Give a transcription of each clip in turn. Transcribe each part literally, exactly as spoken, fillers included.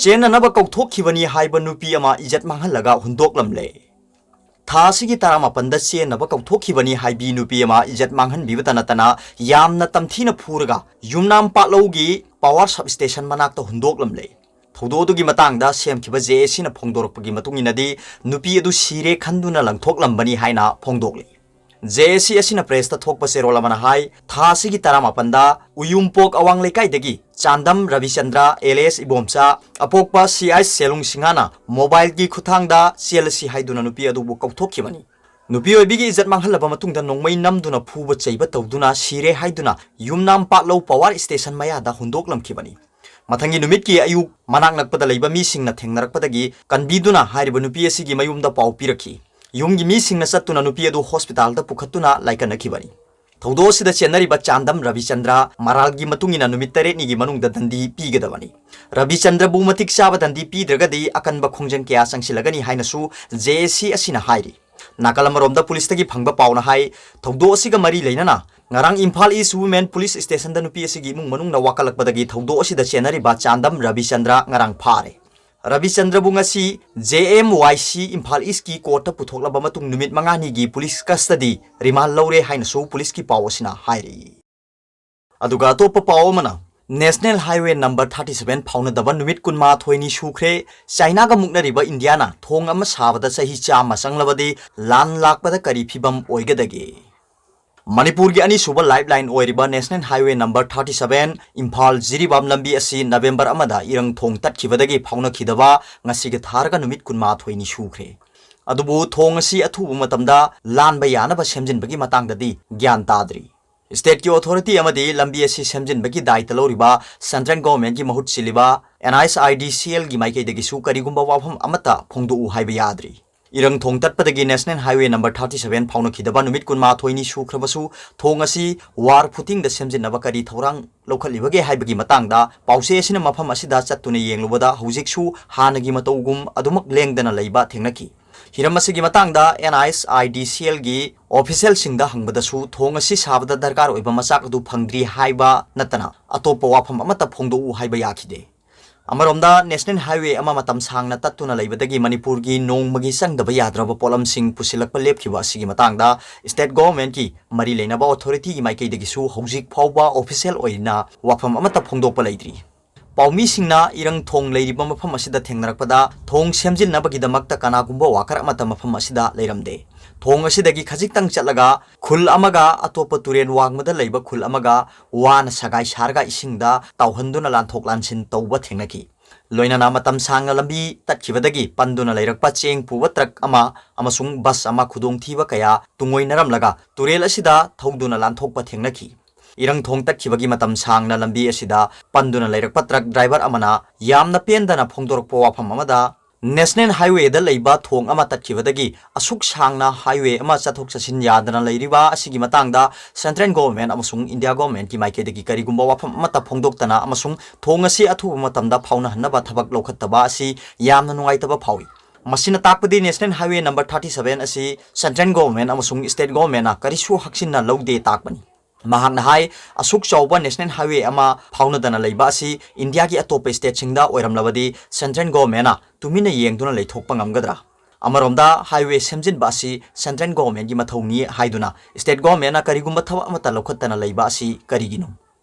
ꯆꯦꯟꯅꯅꯕ ꯀꯧꯊꯣꯛꯈꯤꯕꯅꯤ ꯍꯥꯏꯕ ꯅꯨꯄꯤ ꯑꯃ ꯏꯖꯠ ꯃꯥꯡꯍꯜꯂꯒ ꯍꯨꯟꯗꯣꯛꯂꯝꯂꯦ꯫ ꯊꯥ ꯑꯁꯤꯒꯤ ꯇꯔꯥꯃꯥꯄꯟꯗ ꯆꯦꯟꯅꯕ ꯀꯧꯊꯣꯛꯈꯤꯕꯅꯤ ꯍꯥꯏꯕꯤ ꯅꯨꯄꯤ ꯑꯃ ꯏꯖꯠ ꯃꯥꯡꯍꯟꯕꯤꯕꯇ ꯅꯠꯇꯅ ꯌꯥꯝꯅ ꯇꯝꯊꯤꯅ ꯐꯨꯔꯒ ꯌꯨꯝꯅꯥꯝ ꯄꯥꯠꯂꯧꯒꯤ power substation ꯃꯅꯥꯛꯇ ꯍꯨꯟꯗꯣꯛꯂꯝꯂꯦ꯫ ꯊꯧꯗꯣꯛ ꯑꯗꯨꯒꯤ ꯃꯇꯥꯡꯗ ꯁꯦꯝꯈꯤꯕ JACꯅ ꯐꯣꯡꯗꯣꯔꯛꯄꯒꯤ ꯃꯇꯨꯡ ꯏꯟꯅꯗꯤ ꯅꯨꯄꯤ ꯑꯗꯨ ꯁꯤꯔꯦ ꯈꯟꯗꯨꯅ ꯂꯪꯊꯣꯛꯂꯝꯕꯅꯤ ꯍꯥꯏꯅ ꯐꯣꯡꯗꯣꯛꯂꯤ꯫ JAC ꯑꯁꯤꯅ pressꯇ ꯊꯣꯛꯄ ꯆꯦꯔꯣꯜ ꯑꯃꯅ ꯍꯥꯏ, ꯊꯥ ꯑꯁꯤꯒꯤ ꯇꯔꯥꯃꯥꯄꯟꯗ ꯎꯌꯨꯝꯄꯣꯛ ꯑꯋꯥꯡ ꯂꯩꯀꯥꯏꯗꯒꯤ Chandam ꯔꯕꯤꯆꯟꯗ꯭ꯔ alias Ibomcha, ꯑꯄꯣꯛꯄ C I ꯁꯦꯂꯨꯡ ꯁꯤꯡꯍꯅ mobileꯒꯤ ꯈꯨꯠꯊꯥꯡꯗ ꯆꯦꯜꯂꯁꯤ ꯍꯥꯏꯗꯨꯅ ꯅꯨꯄꯤ ꯑꯗꯨꯕꯨ ꯀꯧꯊꯣꯛꯈꯤꯕꯅꯤ꯫ ꯅꯨꯄꯤ ꯑꯣꯏꯕꯤꯒꯤ ꯏꯖꯠ ꯃꯥꯡꯍꯜꯂꯕ ꯃꯇꯨꯡꯗ ꯅꯣꯡꯃꯩ ꯅꯝꯗꯨꯅ ꯐꯨꯕ ꯆꯩꯕ ꯇꯧꯗꯨꯅ ꯁꯤꯔꯦ ꯍꯥꯏꯗꯨꯅ ꯌꯨꯝꯅꯥꯝ ꯄꯥꯠꯂꯧ power station ꯃꯌꯥꯗ ꯍꯨꯟꯗꯣꯛꯂꯝꯈꯤꯕꯅꯤ꯫ ꯃꯊꯪꯒꯤ ꯅꯨꯃꯤꯠꯀꯤ ꯑꯌꯨꯛ ꯃꯅꯥꯛ ꯅꯛꯄꯗ ꯂꯩꯕ ꯃꯤꯁꯤꯡꯅ ꯊꯦꯡꯅꯔꯛꯄꯗꯒꯤ ꯀꯟꯕꯤꯗꯨꯅ ꯍꯥꯏꯔꯤꯕ ꯅꯨꯄꯤ ꯑꯁꯤꯒꯤ ꯃꯌꯨꯝꯗ ꯄꯥꯎ ꯄꯤꯔꯛꯈꯤ꯫ ꯌꯨꯝꯒꯤ ꯃꯤꯁꯤꯡꯅ ꯆꯠꯇꯨꯅ ꯅꯨꯄꯤ ꯑꯗꯨ hospitalꯗ ꯄꯨꯈꯠꯇꯨꯅ ꯂꯥꯏꯀꯠꯅꯈꯤꯕꯅꯤ꯫ ꯊꯧꯗꯣꯛ ꯑꯁꯤꯗ ꯆꯦꯟꯅꯔꯤꯕ ꯆꯥꯟꯗꯝ ꯔꯕꯤꯆꯟꯗ꯭ꯔ ꯃꯔꯥꯜꯒꯤ ꯃꯇꯨꯡ ꯏꯟꯅ ꯅꯨꯃꯤꯠ ꯇꯔꯦꯠꯅꯤꯒꯤ ꯃꯅꯨꯡꯗ ꯗꯟꯗꯤ ꯄꯤꯒꯗꯕꯅꯤ꯫ ꯔꯕꯤꯆꯟꯗ꯭ꯔꯕꯨ ꯃꯇꯤꯛ ꯆꯥꯕ ꯗꯟꯗꯤ ꯄꯤꯗ꯭ꯔꯒꯗꯤ ꯑꯀꯟꯕ ꯈꯣꯡꯖꯪ ꯀꯌꯥ ꯆꯪꯁꯤꯜꯂꯒꯅꯤ ꯍꯥꯏꯅꯁꯨ JAC ꯑꯁꯤꯅ ꯍꯥꯏꯔꯤ꯫ ꯅꯥꯀꯜ ꯑꯃꯔꯣꯝꯗ ꯄꯨꯂꯤꯁꯇꯒꯤ ꯐꯪꯕ ꯄꯥꯎꯅ ꯍꯥꯏ, ꯊꯧꯗꯣꯛ ꯑꯁꯤꯒ ꯃꯔꯤ ꯂꯩꯅꯅ ꯉꯔꯥꯡ ꯏꯝꯐꯥꯜ East Women Police Stationꯗ ꯅꯨꯄꯤ ꯑꯁꯤꯒꯤ ꯏꯃꯨꯡ ꯃꯅꯨꯡꯅ ꯋꯥꯀꯠꯂꯛꯄꯗꯒꯤ ꯊꯧꯗꯣꯛ ꯑꯁꯤꯗ ꯆꯦꯟꯅꯔꯤꯕ ꯆꯥꯟꯗꯝ ꯔꯕꯤꯆꯟꯗ꯭ꯔ ꯉꯔꯥꯡ ꯐꯥꯔꯦ꯫ ꯔꯕꯤꯆꯟꯗ꯭ꯔꯕꯨ ꯉꯁꯤ JMYC ꯏꯝꯐꯥꯜ Eastꯀꯤ courtꯇ ꯄꯨꯊꯣꯛꯂꯕ ꯃꯇꯨꯡ ꯅꯨꯃꯤꯠ ꯃꯉꯥꯅꯤꯒꯤ police custody remand ꯂꯧꯔꯦ ꯍꯥꯏꯅꯁꯨ ꯄꯨꯂꯤꯁꯀꯤ ꯄꯥꯎ ꯑꯁꯤꯅ ꯍꯥꯏꯔꯤ꯫ ꯑꯗꯨꯒ ꯑꯇꯣꯞꯄ ꯄꯥꯎ ꯑꯃꯅ, National Highway number thirty seven ꯐꯥꯎꯅꯗꯕ ꯅꯨꯃꯤꯠ ꯀꯨꯟꯃꯥꯊꯣꯏꯅꯤ ꯁꯨꯈ꯭ꯔꯦ꯫ ꯆꯥꯏꯅꯥꯒ ꯃꯨꯛꯅꯔꯤꯕ ꯏꯟꯗꯤꯌꯥꯅ ꯊꯣꯡ ꯑꯃ ꯁꯥꯕꯗ ꯆꯍꯤ ꯆꯥꯝꯃ ꯆꯪꯂꯕꯗꯤ ꯂꯥꯟ ꯂꯥꯛꯄꯗ ꯀꯔꯤ ꯐꯤꯕꯝ ꯑꯣꯏꯒꯗꯒꯦ? ꯃꯅꯤꯄꯨꯔꯒꯤ ꯑꯅꯤꯁꯨꯕ lifeline ꯑꯣꯏꯔꯤꯕ National Highway number thirty seven Imphal Jiribam ꯂꯝꯕꯤ ꯑꯁꯤ ꯅꯕꯦꯝꯕꯔ ꯑꯃꯗ ꯏꯔꯪ ꯊꯣꯡ ꯇꯠꯈꯤꯕꯗꯒꯤ ꯐꯥꯎꯅꯈꯤꯗꯕ ꯉꯁꯤꯒ ꯊꯥꯔꯒ ꯅꯨꯃꯤꯠ ꯀꯨꯟꯃꯥꯊꯣꯏꯅꯤ ꯁꯨꯈ꯭ꯔꯦ꯫ ꯑꯗꯨꯕꯨ ꯊꯣꯡ ꯑꯁꯤ ꯑꯊꯨꯕ ꯃꯇꯝꯗ ꯂꯥꯟꯕ ꯌꯥꯅꯕ ꯁꯦꯝꯖꯤꯟꯕꯒꯤ ꯃꯇꯥꯡꯗꯗꯤ ꯒ꯭ꯌꯥꯟ ꯇꯥꯗ꯭ꯔꯤ꯫ Stateꯀꯤ authority ꯑꯃꯗꯤ ꯂꯝꯕꯤ ꯑꯁꯤ ꯁꯦꯝꯖꯤꯟꯕꯒꯤ ꯗꯥꯏꯇ ꯂꯧꯔꯤꯕ central governmentꯀꯤ ꯃꯍꯨꯠ ꯁꯤꯜꯂꯤꯕ NHIDCLꯒꯤ ꯃꯥꯏꯀꯩꯗꯒꯤꯁꯨ ꯀꯔꯤꯒꯨꯝꯕ ꯋꯥꯐꯝ ꯑꯃꯠꯇ ꯐꯣꯡꯗꯣꯛꯎ ꯍꯥꯏꯕ ꯌꯥꯗ꯭ꯔꯤ꯫ ꯏꯔꯪ ꯊꯣꯡ ꯇꯠꯄꯗꯒꯤ National Highway number thirty seven ꯐꯥꯎꯅꯈꯤꯗꯕ ꯅꯨꯃꯤꯠ ꯀꯨꯟꯃꯥꯊꯣꯏꯅꯤ ꯁꯨꯈ꯭ꯔꯕꯁꯨ, ꯊꯣꯡ ꯑꯁꯤ war footingꯗ ꯁꯦꯝꯖꯤꯟꯅꯕ ꯀꯔꯤ ꯊꯧꯔꯥꯡ ꯂꯧꯈꯠꯂꯤꯕꯒꯦ ꯍꯥꯏꯕꯒꯤ ꯃꯇꯥꯡꯗ ꯄꯥꯎꯆꯦ ꯑꯁꯤꯅ ꯃꯐꯝ ꯑꯁꯤꯗ ꯆꯠꯇꯨꯅ ꯌꯦꯡꯂꯨꯕꯗ ꯍꯧꯖꯤꯛꯁꯨ ꯍꯥꯟꯅꯒꯤ ꯃꯇꯧꯒꯨꯝ ꯑꯗꯨꯃꯛ ꯂꯦꯡꯗꯅ ꯂꯩꯕ ꯊꯦꯡꯅꯈꯤ꯫ ꯍꯤꯔꯝ ꯑꯁꯤꯒꯤ ꯃꯇꯥꯡꯗ NHIDCLꯒꯤ officialꯁꯤꯡꯗ ꯍꯪꯕꯗꯁꯨ ꯊꯣꯡ ꯑꯁꯤ ꯁꯥꯕꯗ ꯗꯔꯀꯥꯔ ꯑꯣꯏꯕ ꯃꯆꯥꯛ ꯑꯗꯨ ꯐꯪꯗ꯭ꯔꯤ ꯍꯥꯏꯕ ꯅꯠꯇꯅ ꯑꯇꯣꯞꯄ ꯋꯥꯐꯝ ꯑꯃꯠꯇ ꯐꯣꯡꯗꯣꯛꯎ ꯍꯥꯏꯕ ꯌꯥꯈꯤꯗꯦ꯫ ꯑꯃꯔꯣꯝꯗ, National Highway ꯑꯃ ꯃꯇꯝ ꯁꯥꯡꯅ ꯇꯠꯇꯨꯅ ꯂꯩꯕꯗꯒꯤ ꯃꯅꯤꯄꯨꯔꯒꯤ ꯅꯣꯡꯃꯒꯤ ꯆꯪꯗꯕ ꯌꯥꯗ꯭ꯔꯕ ꯄꯣꯠꯂꯝꯁꯤꯡ ꯄꯨꯁꯤꯜꯂꯛꯄ ꯂꯦꯞꯈꯤꯕ ꯑꯁꯤꯒꯤ ꯃꯇꯥꯡꯗ state governmentꯀꯤ ꯃꯔꯤ ꯂꯩꯅꯕ authorityꯒꯤ ꯃꯥꯏꯀꯩꯗꯒꯤꯁꯨ ꯍꯧꯖꯤꯛ ꯐꯥꯎꯕ official ꯑꯣꯏꯅ ꯋꯥꯐꯝ ꯑꯃꯠꯇ ꯐꯣꯡꯗꯣꯛꯄ ꯂꯩꯇ꯭ꯔꯤ꯫ ꯄꯥꯎꯃꯤꯁꯤꯡꯅ ꯏꯔꯪ ꯊꯣꯡ ꯂꯩꯔꯤꯕ ꯃꯐꯝ ꯑꯁꯤꯗ ꯊꯦꯡꯅꯔꯛꯄꯗ, ꯊꯣꯡ ꯁꯦꯝꯖꯤꯟꯅꯕꯒꯤꯗꯃꯛꯇ ꯀꯅꯥꯒꯨꯝꯕ worker ꯑꯃꯠꯇ ꯃꯐꯝ ꯑꯁꯤꯗ ꯂꯩꯔꯝꯗꯦ꯫ ꯊꯣꯡ ꯑꯁꯤꯗꯒꯤ ꯈꯖꯤꯛꯇꯪ ꯆꯠꯂꯒ ꯈꯨꯜ ꯑꯃꯒ ꯑꯇꯣꯞꯄ ꯇꯨꯔꯦꯜ ꯋꯥꯡꯃꯗ ꯂꯩꯕ ꯈꯨꯜ ꯑꯃꯒ ꯋꯥꯅ ꯁꯒꯥꯏ ꯁꯥꯔꯒ ꯏꯁꯤꯡꯗ ꯇꯥꯎꯍꯟꯗꯨꯅ ꯂꯥꯟꯊꯣꯛ ꯂꯥꯟꯁꯤꯟ ꯇꯧꯕ ꯊꯦꯡꯅꯈꯤ꯫ ꯂꯣꯏꯅꯅ ꯃꯇꯝ ꯁꯥꯡꯅ ꯂꯝꯕꯤ ꯇꯠꯈꯤꯕꯗꯒꯤ ꯄꯟꯗꯨꯅ ꯂꯩꯔꯛꯄ ꯆꯦꯡ ꯄꯨꯕ truck ꯑꯃ ꯑꯃꯁꯨꯡ bus ꯑꯃ ꯈꯨꯗꯣꯡꯊꯤꯕ ꯀꯌꯥ ꯇꯨꯡꯑꯣꯏꯅꯔꯝꯂꯒ ꯇꯨꯔꯦꯜ ꯑꯁꯤꯗ ꯊꯧꯗꯨꯅ ꯂꯥꯟꯊꯣꯛꯄ ꯊꯦꯡꯅꯈꯤ꯫ ꯏꯔꯪ ꯊꯣꯡ ꯇꯠꯈꯤꯕꯒꯤ ꯃꯇꯝ ꯁꯥꯡꯅ ꯂꯝꯕꯤ ꯑꯁꯤꯗ ꯄꯟꯗꯨꯅ ꯂꯩꯔꯛꯄ truck driver ꯑꯃꯅ ꯌꯥꯝꯅ ꯄꯦꯟꯗꯅ ꯐꯣꯡꯗꯣꯔꯛꯄ ꯋꯥꯐꯝ ꯑꯃꯗ, National Highwayꯗ ꯂꯩꯕ ꯊꯣꯡ ꯑꯃ ꯇꯠꯈꯤꯕꯗꯒꯤ ꯑꯁꯨꯛ ꯁꯥꯡꯅ highway ꯑꯃ ꯆꯠꯊꯣꯛ ꯆꯠꯁꯤꯟ ꯌꯥꯗꯅ ꯂꯩꯔꯤꯕ ꯑꯁꯤꯒꯤ ꯃꯇꯥꯡꯗ central government ꯑꯃꯁꯨꯡ India governmentꯀꯤ ꯃꯥꯏꯀꯩꯗꯒꯤ ꯀꯔꯤꯒꯨꯝꯕ ꯋꯥꯐꯝ ꯑꯃꯠꯇ ꯐꯣꯡꯗꯣꯛꯇꯅ ꯑꯃꯁꯨꯡ ꯊꯣꯡ ꯑꯁꯤ ꯑꯊꯨꯕ ꯃꯇꯝꯗ ꯐꯥꯎꯅꯍꯟꯅꯕ ꯊꯕꯛ ꯂꯧꯈꯠꯇꯕ ꯑꯁꯤ ꯌꯥꯝꯅ ꯅꯨꯡꯉꯥꯏꯇꯕ ꯐꯥꯎꯏ꯫ ꯃꯁꯤꯅ ꯇꯥꯛꯄꯗꯤ National Highway number thirty seven ꯑꯁꯤ central government ꯑꯃꯁꯨꯡ state governmentꯅ ꯀꯔꯤꯁꯨ ꯍꯛꯆꯤꯟꯅ ꯂꯧꯗꯦ ꯇꯥꯛꯄꯅꯤ꯫ ꯃꯍꯥꯛꯅ ꯍꯥꯏ, ꯑꯁꯨꯛ ꯆꯥꯎꯕ National Highway ꯑꯃ ꯐꯥꯎꯅꯗꯅ ꯂꯩꯕ ꯑꯁꯤ Indiaꯒꯤ ꯑꯇꯣꯞꯄ stateꯁꯤꯡꯗ ꯑꯣꯏꯔꯝꯂꯕꯗꯤ central governmentꯅ ꯇꯨꯃꯤꯟꯅ ꯌꯦꯡꯗꯨꯅ ꯂꯩꯊꯣꯛꯄ ꯉꯝꯒꯗ꯭ꯔꯥ? ꯑꯃꯔꯣꯝꯗ, highway ꯁꯦꯝꯖꯤꯟꯕ ꯑꯁꯤ central governmentꯀꯤ ꯃꯊꯧꯅꯤ ꯍꯥꯏꯗꯨꯅ state governmentꯅ ꯀꯔꯤꯒꯨꯝꯕ ꯊꯕꯛ ꯑꯃꯠꯇ ꯂꯧꯈꯠꯇꯅ ꯂꯩꯕ ꯑꯁꯤ ꯀꯔꯤꯒꯤꯅꯣ?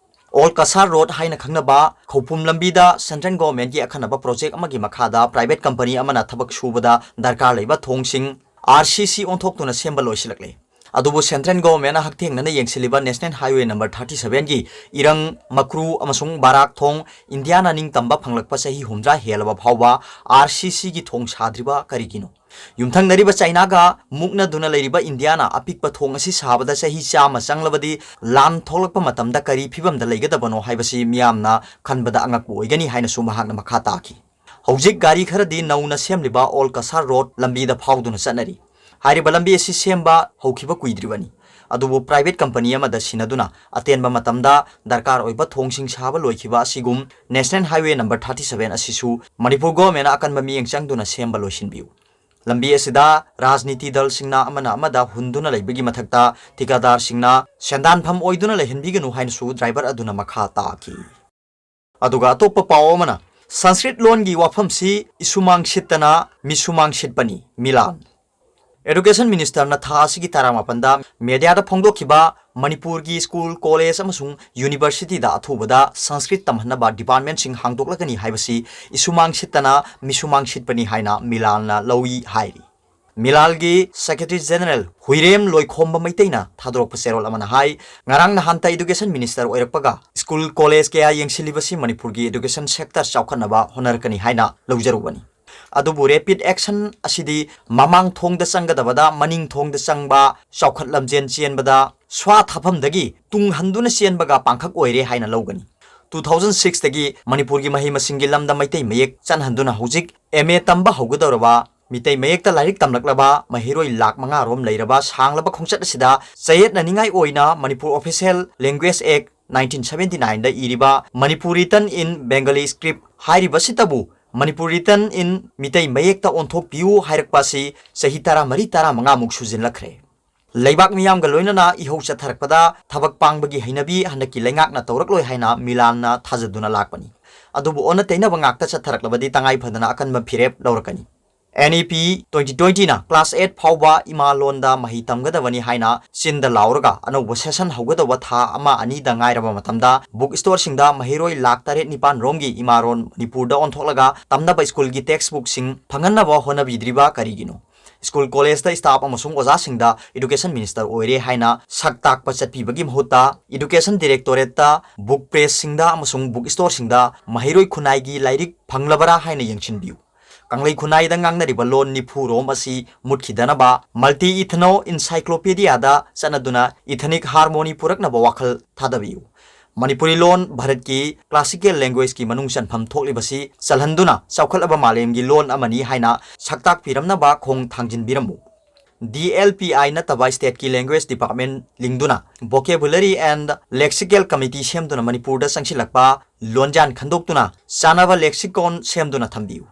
Old Kasar Road ꯍꯥꯏꯅ ꯈꯪꯅꯕ ꯈꯧꯄꯨꯝ ꯂꯝꯕꯤꯗ central governmentꯀꯤ ꯑꯈꯟꯅꯕ project ꯑꯃꯒꯤ ꯃꯈꯥꯗ private company ꯑꯃꯅ ꯊꯕꯛ ꯁꯨꯕꯗ ꯗꯔꯀꯥꯔ ꯂꯩꯕ ꯊꯣꯡꯁꯤꯡ RCC ꯑꯣꯟꯊꯣꯛꯇꯨꯅ ꯁꯦꯝꯕ ꯂꯣꯏꯁꯤꯜꯂꯛꯂꯦ꯫ ꯑꯗꯨꯕꯨ central governmentꯅ ꯍꯛꯊꯦꯡꯅꯅ ꯌꯦꯡꯁꯤꯜꯂꯤꯕ National Highway number thirty sevenꯒꯤ ꯏꯔꯪ, ꯃꯀ꯭ꯔꯨ ꯑꯃꯁꯨꯡ ꯕꯥꯔꯥꯛ ꯊꯣꯡ Indiaꯅ ꯅꯤꯡꯇꯝꯕ ꯐꯪꯂꯛꯄ ꯆꯍꯤ ꯍꯨꯝꯗ꯭ꯔꯥ ꯍꯦꯜꯂꯕ ꯐꯥꯎꯕ RCCꯒꯤ ꯊꯣꯡ ꯁꯥꯗ꯭ꯔꯤꯕ ꯀꯔꯤꯒꯤꯅꯣ? ꯌꯨꯝꯊꯪꯅꯔꯤꯕ Chinaꯒ ꯃꯨꯛꯅꯗꯨꯅ ꯂꯩꯔꯤꯕ Indiaꯅ ꯑꯄꯤꯛꯄ ꯊꯣꯡ ꯑꯁꯤ ꯁꯥꯕꯗ ꯆꯍꯤ ꯆꯥꯝꯃ ꯆꯪꯂꯕꯗꯤ ꯂꯥꯟ ꯊꯣꯛꯂꯛꯄ ꯃꯇꯝꯗ ꯀꯔꯤ ꯐꯤꯕꯝꯗ ꯂꯩꯒꯗꯕꯅꯣ ꯍꯥꯏꯕꯁꯤ ꯃꯤꯌꯥꯝꯅ ꯈꯟꯕꯗ ꯑꯉꯛꯄ ꯑꯣꯏꯒꯅꯤ ꯍꯥꯏꯅꯁꯨ ꯃꯍꯥꯛꯅ ꯃꯈꯥ ꯇꯥꯈꯤ꯫ ꯍꯧꯖꯤꯛ ꯒꯥꯔꯤ ꯈꯔꯗꯤ ꯅꯧꯅ ꯁꯦꯝꯂꯤꯕ Old Kasar Road ꯂꯝꯕꯤꯗ ꯐꯥꯎꯗꯨꯅ ꯆꯠꯅꯔꯤ꯫ ꯍꯥꯏꯔꯤꯕ ꯂꯝꯕꯤ ꯑꯁꯤ ꯁꯦꯝꯕ ꯍꯧꯈꯤꯕ ꯀꯨꯏꯗ꯭ꯔꯤꯕꯅꯤ꯫ ꯑꯗꯨꯕꯨ private company ꯑꯃꯗ ꯁꯤꯟꯅꯗꯨꯅ ꯑꯇꯦꯟꯕ ꯃꯇꯝꯗ ꯗꯔꯀꯥꯔ ꯑꯣꯏꯕ ꯊꯣꯡꯁꯤꯡ ꯁꯥꯕ ꯂꯣꯏꯈꯤꯕ ꯑꯁꯤꯒꯨꯝ National Highway number thirty seven ꯑꯁꯤꯁꯨ ꯃꯅꯤꯄꯨꯔ governmentꯅ ꯑꯀꯟꯕ ꯃꯤꯠꯌꯦꯡ ꯆꯪꯗꯨꯅ ꯁꯦꯝꯕ ꯂꯣꯏꯁꯤꯟꯕꯤꯌꯨ꯫ ꯂꯝꯕꯤ ꯑꯁꯤꯗ ꯔꯥꯖꯅꯤꯇꯤ ꯗꯜꯁꯤꯡꯅ ꯑꯃꯅ ꯑꯃꯗ ꯍꯨꯟꯗꯨꯅ ꯂꯩꯕꯒꯤ ꯃꯊꯛꯇ ꯊꯤꯀꯥꯗꯥꯔꯁꯤꯡꯅ ꯁꯦꯟꯗꯥꯟꯐꯝ ꯑꯣꯏꯗꯨꯅ ꯂꯩꯍꯟꯕꯤꯒꯅꯨ ꯍꯥꯏꯅꯁꯨ driver ꯑꯗꯨꯅ ꯃꯈꯥ ꯇꯥꯈꯤ꯫ ꯑꯗꯨꯒ ꯑꯇꯣꯞꯄ ꯄꯥꯎ ꯑꯃꯅ, ꯁꯪꯁꯀ꯭ꯔꯤꯠ ꯂꯣꯟꯒꯤ ꯋꯥꯐꯝꯁꯤ ꯏꯁꯨꯃꯥꯡ ꯁꯤꯠꯇꯅ ꯃꯤꯁꯨꯃꯥꯡ ꯁꯤꯠꯄꯅꯤ, ꯃꯤꯂꯥꯟ꯫ Education Ministerꯅ ꯊꯥ ꯑꯁꯤꯒꯤ ꯇꯔꯥꯃꯥꯄꯟꯗ mediaꯗ ꯐꯣꯡꯗꯣꯛꯈꯤꯕ ꯃꯅꯤꯄꯨꯔꯒꯤ school, college ꯑꯃꯁꯨꯡ universityꯗ ꯑꯊꯨꯕꯗ ꯁꯪꯁꯀ꯭ꯔꯤꯠ ꯇꯝꯍꯟꯅꯕ departmentꯁꯤꯡ ꯍꯥꯡꯗꯣꯛꯂꯒꯅꯤ ꯍꯥꯏꯕꯁꯤ ꯏꯁꯨꯃꯥꯡ ꯁꯤꯠꯇꯅ ꯃꯤꯁꯨꯃꯥꯡ ꯁꯤꯠꯄꯅꯤ ꯍꯥꯏꯅ ꯃꯤꯂꯥꯟꯅ ꯂꯧꯏ ꯍꯥꯏꯔꯤ꯫ ꯃꯤꯂꯥꯜꯒꯤ Secretary General ꯍꯨꯏꯔꯦꯝ ꯂꯣꯏꯈꯣꯝꯕ ꯃꯩꯇꯩꯅ ꯊꯥꯗꯣꯔꯛꯄ ꯆꯦꯔꯣꯜ ꯑꯃꯅ ꯍꯥꯏ, ꯉꯔꯥꯡ ꯅꯍꯥꯟꯇ Education Minister ꯑꯣꯏꯔꯛꯄꯒ school, college ꯀꯌꯥ ꯌꯦꯡꯁꯤꯜꯂꯤꯕꯁꯤ ꯃꯅꯤꯄꯨꯔꯒꯤ education sector ꯆꯥꯎꯈꯠꯅꯕ ꯍꯣꯠꯅꯔꯛꯀꯅꯤ ꯍꯥꯏꯅ ꯂꯧꯖꯔꯨꯕꯅꯤ꯫ ꯑꯗꯨꯕꯨ rapid action ꯑꯁꯤꯗꯤ ꯃꯃꯥꯡ ꯊꯣꯡꯗ ꯆꯪꯒꯗꯕꯗ ꯃꯅꯤꯡ ꯊꯣꯡꯗ ꯆꯪꯕ, ꯆꯥꯎꯈꯠ ꯂꯝꯖꯦꯟ ꯆꯦꯟꯕꯗ ꯁ꯭ꯋꯥ ꯊꯥꯐꯝꯗꯒꯤ ꯇꯨꯡ ꯍꯟꯗꯨꯅ ꯆꯦꯟꯕꯒ ꯄꯥꯡꯈꯛ ꯑꯣꯏꯔꯦ ꯍꯥꯏꯅ ꯂꯧꯒꯅꯤ꯫ Two thousand sixꯇꯒꯤ ꯃꯅꯤꯄꯨꯔꯒꯤ ꯃꯍꯩ ꯃꯁꯤꯡꯒꯤ ꯂꯝꯗ ꯃꯩꯇꯩ ꯃꯌꯦꯛ ꯆꯟꯍꯟꯗꯨꯅ ꯍꯧꯖꯤꯛ M A ꯇꯝꯕ ꯍꯧꯒꯗꯧꯔꯕ, ꯃꯤꯇꯩ ꯃꯌꯦꯛꯇ ꯂꯥꯏꯔꯤꯛ ꯇꯝꯂꯛꯂꯕ ꯃꯍꯩꯔꯣꯏ ꯂꯥꯈ ꯃꯉꯥ ꯔꯣꯝ ꯂꯩꯔꯕ ꯁꯥꯡꯂꯕ ꯈꯣꯡꯆꯠ ꯑꯁꯤꯗ ꯆꯌꯦꯠꯅꯅꯤꯡꯉꯥꯏ ꯑꯣꯏꯅ Manipur Official Language Act nineteen seventy nineꯗ ꯏꯔꯤꯕ Manipuri written in Bengali script ꯍꯥꯏꯔꯤꯕꯁꯤꯇꯕꯨ Manipuri written in Meitei ꯃꯌꯦꯛꯇ ꯑꯣꯟꯊꯣꯛꯄꯤꯌꯨ ꯍꯥꯏꯔꯛꯄ ꯑꯁꯤ ꯆꯍꯤ ꯇꯔꯥꯃꯔꯤ ꯇꯔꯥꯃꯉꯥꯃꯨꯛ ꯁꯨꯖꯤꯜꯂꯛꯈ꯭ꯔꯦ꯫ ꯂꯩꯕꯥꯛ ꯃꯤꯌꯥꯝꯒ ꯂꯣꯏꯅꯅ ꯏꯍꯧ ꯆꯠꯊꯔꯛꯄꯗ ꯊꯕꯛ ꯄꯥꯡꯕꯒꯤ ꯍꯩꯅꯕꯤ ꯍꯟꯗꯛꯀꯤ ꯂꯩꯉꯥꯛꯅ ꯇꯧꯔꯛꯂꯣꯏ ꯍꯥꯏꯅ ꯃꯤꯂꯥꯟꯅ ꯊꯥꯖꯗꯨꯅ ꯂꯥꯛꯄꯅꯤ꯫ ꯑꯗꯨꯕꯨ ꯑꯣꯟꯅ ꯇꯩꯅꯕ ꯉꯥꯛꯇ ꯆꯠꯊꯔꯛꯂꯕꯗꯤ ꯇꯉꯥꯏ ꯐꯗꯅ ꯑꯀꯟꯕ ꯐꯤꯔꯦꯞ ꯂꯧꯔꯛꯀꯅꯤ꯫ N E P twenty twentyꯅ class eight ꯐꯥꯎꯕ ꯏꯃꯥ ꯂꯣꯟꯗ ꯃꯍꯩ ꯇꯝꯒꯗꯕꯅꯤ ꯍꯥꯏꯅ ꯆꯤꯟꯗ ꯂꯥꯎꯔꯒ ꯑꯅꯧꯕ session ꯍꯧꯒꯗꯧꯕ ꯊꯥ ꯑꯃ ꯑꯅꯤꯗ ꯉꯥꯏꯔꯕ ꯃꯇꯝꯗ book storeꯁꯤꯡꯗ ꯃꯍꯩꯔꯣꯏ ꯂꯥꯈ ꯇꯔꯦꯠ ꯅꯤꯄꯥꯟ ꯔꯣꯝꯒꯤ ꯏꯃꯥ ꯂꯣꯟ ꯃꯅꯤꯄꯨꯔꯗ ꯑꯣꯟꯊꯣꯛꯂꯒ ꯇꯝꯅꯕ schoolꯒꯤ textbookꯁꯤꯡ ꯐꯪꯍꯟꯅꯕ ꯍꯣꯠꯅꯕꯤꯗ꯭ꯔꯤꯕ ꯀꯔꯤꯒꯤꯅꯣ? School, collegeꯇ staff ꯑꯃꯁꯨꯡ ꯑꯣꯖꯥꯁꯤꯡꯗ Education Minister ꯑꯣꯏꯔꯦ ꯍꯥꯏꯅ ꯁꯛ ꯇꯥꯛꯄ ꯆꯠꯄꯤꯕꯒꯤ ꯃꯍꯨꯠꯇ Education Directorateꯇ book pressꯁꯤꯡꯗ ꯑꯃꯁꯨꯡ book storeꯁꯤꯡꯗ ꯃꯍꯩꯔꯣꯏ ꯈꯨꯟꯅꯥꯏꯒꯤ ꯂꯥꯏꯔꯤꯛ ꯐꯪꯂꯕꯔꯥ ꯍꯥꯏꯅ ꯌꯦꯡꯁꯤꯟꯕꯤꯌꯨ꯫ ꯀꯪꯂꯩ ꯈꯨꯟꯅꯥꯏꯗ ꯉꯥꯡꯅꯔꯤꯕ ꯂꯣꯟ ꯅꯤꯐꯨ ꯔꯣꯝ ꯑꯁꯤ ꯃꯨꯠꯈꯤꯗꯅꯕ multi ethno encyclopediaꯗ ꯆꯠꯅꯗꯨꯅ ethnic harmony ꯄꯨꯔꯛꯅꯕ ꯋꯥꯈꯜ ꯊꯥꯗꯕꯤꯌꯨ꯫ ꯃꯅꯤꯄꯨꯔꯤ ꯂꯣꯟ ꯚꯥꯔꯠꯀꯤ classical languageꯀꯤ ꯃꯅꯨꯡ ꯆꯟꯐꯝ ꯊꯣꯛꯂꯤꯕꯁꯤ ꯆꯜꯍꯟꯗꯨꯅ ꯆꯥꯎꯈꯠꯂꯕ ꯃꯥꯂꯦꯝꯒꯤ ꯂꯣꯟ ꯑꯃꯅꯤ ꯍꯥꯏꯅ ꯁꯛꯇꯥꯛꯄꯤꯔꯝꯅꯕ ꯈꯣꯡ ꯊꯥꯡꯖꯤꯟꯕꯤꯔꯝꯃꯨ꯫ D L P I ꯅꯠꯇꯕ state ꯀꯤ language department ꯂꯤꯡꯗꯨꯅ vocabulary and lexical committee ꯁꯦꯝꯗꯨꯅ ꯃꯅꯤꯄꯨꯔꯗ ꯆꯪꯁꯤꯜꯂꯛꯄ ꯂꯣꯟꯖꯥꯟ ꯈꯟꯗꯣꯛꯇꯨꯅ ꯆꯥꯅꯕ lexicon ꯁꯦꯝꯗꯨꯅ ꯊꯝꯕꯤꯌꯨ꯫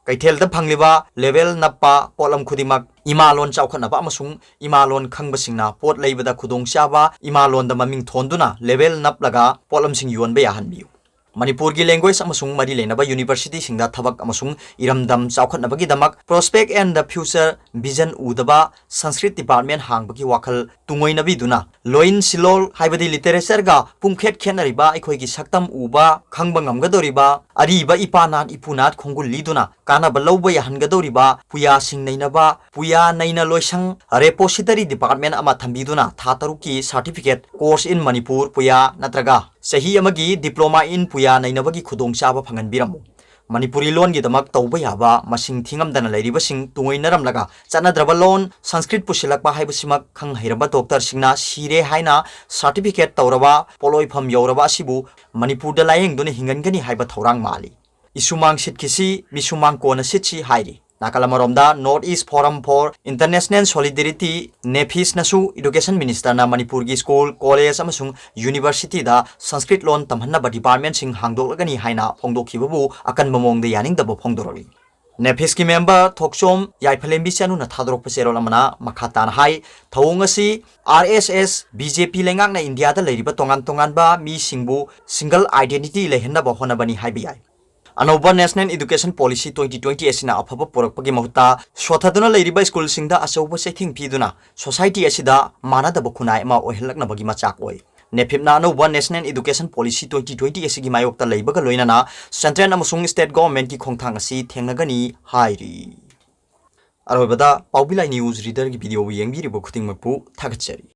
ꯀꯩꯊꯦꯜꯗ ꯐꯪꯂꯤꯕ label ꯅꯞꯄ ꯄꯣꯠꯂꯝ ꯈꯨꯗꯤꯡꯃꯛ ꯏꯃꯥ ꯂꯣꯟ ꯆꯥꯎꯈꯠꯅꯕ ꯑꯃꯁꯨꯡ ꯏꯃꯥ ꯂꯣꯟ ꯈꯪꯕꯁꯤꯡꯅ ꯄꯣꯠ ꯂꯩꯕꯗ ꯈꯨꯗꯣꯡꯆꯥꯕ ꯏꯃꯥ ꯂꯣꯟꯗ ꯃꯃꯤꯡ ꯊꯣꯟꯗꯨꯅ label ꯅꯞꯂꯒ ꯄꯣꯠꯂꯝꯁꯤꯡ ꯌꯣꯟꯕ ꯌꯥꯍꯟꯕꯤꯌꯨ꯫ ꯃꯅꯤꯄꯨꯔꯒꯤ language ꯑꯃꯁꯨꯡ ꯃꯔꯤ ꯂꯩꯅꯕ universityꯁꯤꯡꯗ ꯊꯕꯛ ꯑꯃꯁꯨꯡ ꯏꯔꯝꯗꯝ ꯆꯥꯎꯈꯠꯅꯕꯒꯤꯗꯃꯛ prospect and the future vision ꯎꯗꯕ Sanskrit department ꯍꯥꯡꯕꯒꯤ ꯋꯥꯈꯜ ꯇꯨꯡꯑꯣꯏꯅꯕꯤꯗꯨꯅ ꯂꯣꯏꯟ ꯁꯤꯂꯣꯜ ꯍꯥꯏꯕꯗꯤ literatureꯒ ꯄꯨꯝꯈꯦꯠ ꯈꯦꯠꯅꯔꯤꯕ ꯑꯩꯈꯣꯏꯒꯤ ꯁꯛꯇꯝ ꯎꯕ ꯈꯪꯕ ꯉꯝꯒꯗꯧꯔꯤꯕ ꯑꯔꯤꯕ ꯏꯄꯥꯅꯥꯠ ꯏꯄꯨꯅꯥꯠ ꯈꯣꯡꯒꯨꯜ ꯂꯤꯗꯨꯅ ꯀꯥꯟꯅꯕ ꯂꯧꯕ ꯌꯥꯍꯟꯒꯗꯧꯔꯤꯕ ꯄꯨꯌꯥꯁꯤꯡ ꯅꯩꯅꯕ ꯄꯨꯌꯥ ꯅꯩꯅ ꯂꯣꯏꯁꯪ repository department ꯑꯃ ꯊꯝꯕꯤꯗꯨꯅ ꯊꯥ ꯇꯔꯨꯛꯀꯤ certificate course in Manipur ꯄꯨꯌꯥ ꯅꯠꯇ꯭ꯔꯒ ꯆꯍꯤ ꯑꯃꯒꯤ diploma in ꯄꯨꯌꯥ ꯅꯩꯅꯕꯒꯤ ꯈꯨꯗꯣꯡꯆꯥꯕ ꯐꯪꯍꯟꯕꯤꯔꯝꯃꯨ꯫ ꯃꯅꯤꯄꯨꯔꯤ ꯂꯣꯟꯒꯤꯗꯃꯛ ꯇꯧꯕ ꯌꯥꯕ ꯃꯁꯤꯡ ꯊꯤꯉꯝꯗꯅ ꯂꯩꯔꯤꯕꯁꯤꯡ ꯇꯨꯡꯑꯣꯏꯅꯔꯝꯂꯒ ꯆꯠꯅꯗ꯭ꯔꯕ ꯂꯣꯟ ꯁꯪꯁꯀ꯭ꯔꯤꯠ ꯄꯨꯁꯤꯜꯂꯛꯄ ꯍꯥꯏꯕꯁꯤꯃꯛ ꯈꯪ ꯍꯩꯔꯕ doctorꯁꯤꯡꯅ ꯁꯤꯔꯦ ꯍꯥꯏꯅ certificate ꯇꯧꯔꯕ ꯄꯣꯠꯂꯣꯏꯐꯝ ꯌꯧꯔꯕ ꯑꯁꯤꯕꯨ ꯃꯅꯤꯄꯨꯔꯗ ꯂꯥꯌꯦꯡꯗꯨꯅ ꯍꯤꯡꯍꯟꯒꯅꯤ ꯍꯥꯏꯕ ꯊꯧꯔꯥꯡ ꯃꯥꯜꯂꯤ꯫ ꯏꯁꯨꯃꯥꯡ ꯁꯤꯠꯈꯤꯁꯤ, ꯃꯤꯁꯨꯃꯥꯡ ꯀꯣꯟꯅ ꯁꯤꯠꯁꯤ ꯍꯥꯏꯔꯤ꯫ ꯅꯥꯀꯜ ꯑꯃꯔꯣꯝꯗ North East Forum for International Solidarity, NEFIS ꯅꯁꯨ education ministerꯅ ꯃꯅꯤꯄꯨꯔꯒꯤ school, college ꯑꯃꯁꯨꯡ universityꯗ ꯁꯪꯁꯀ꯭ꯔꯤꯠ ꯂꯣꯟ ꯇꯝꯍꯟꯅꯕ departmentꯁꯤꯡ ꯍꯥꯡꯗꯣꯛꯂꯒꯅꯤ ꯍꯥꯏꯅ ꯐꯣꯡꯗꯣꯛꯈꯤꯕꯕꯨ ꯑꯀꯟꯕ ꯃꯑꯣꯡꯗ ꯌꯥꯅꯤꯡꯗꯕ ꯐꯣꯡꯗꯣꯔꯛꯂꯤ꯫ NEFISꯀꯤ member ꯊꯣꯛꯆꯣꯝ ꯌꯥꯏꯐꯂꯦꯝꯕꯤ ꯆꯅꯨꯅ ꯊꯥꯗꯣꯔꯛꯄ ꯆꯦꯔꯣꯜ ꯑꯃꯅ ꯃꯈꯥ ꯇꯥꯅ ꯍꯥꯏ, ꯊꯧꯑꯣꯡ ꯑꯁꯤ RSS, BJP ꯂꯩꯉꯥꯛꯅ ꯏꯟꯗꯤꯌꯥꯗ ꯂꯩꯔꯤꯕ ꯇꯣꯉꯥꯟ ꯇꯣꯉꯥꯟꯕ ꯃꯤꯁꯤꯡꯕꯨ single identity ꯂꯩꯍꯟꯅꯕ ꯍꯣꯠꯅꯕꯅꯤ ꯍꯥꯏꯕ ꯌꯥꯏ꯫ ꯑꯅꯧꯕ National Education Policy twenty twenty ꯑꯁꯤꯅ ꯑꯐꯕ ꯄꯨꯔꯛꯄꯒꯤ ꯃꯍꯨꯠꯇ ꯁꯣꯊꯗꯨꯅ ꯂꯩꯔꯤꯕ schoolꯁꯤꯡꯗ ꯑꯆꯧꯕ ꯆꯩꯊꯦꯡ ꯄꯤꯗꯨꯅ society ꯑꯁꯤꯗ ꯃꯥꯟꯅꯗꯕ ꯈꯨꯟꯅꯥꯏ ꯑꯃ ꯑꯣꯏꯍꯜꯂꯛꯅꯕꯒꯤ ꯃꯆꯥꯛ ꯑꯣꯏ꯫ NEFIPꯅ ꯑꯅꯧꯕ National Education Policy twenty twenty ꯑꯁꯤꯒꯤ ꯃꯥꯌꯣꯛꯇ ꯂꯩꯕꯒ ꯂꯣꯏꯅꯅ central ꯑꯃꯁꯨꯡ state governmentꯀꯤ ꯈꯣꯡꯊꯥꯡ ꯑꯁꯤ ꯊꯦꯡꯅꯒꯅꯤ ꯍꯥꯏꯔꯤ꯫ ꯑꯔꯣꯏꯕꯗ ꯄꯥꯎꯕꯤꯂꯥꯏ news readerꯒꯤ videoꯕꯨ ꯌꯦꯡꯕꯤꯔꯤꯕ ꯈꯨꯗꯤꯡꯃꯛꯄꯨ ꯊꯥꯒꯠꯆꯔꯤ꯫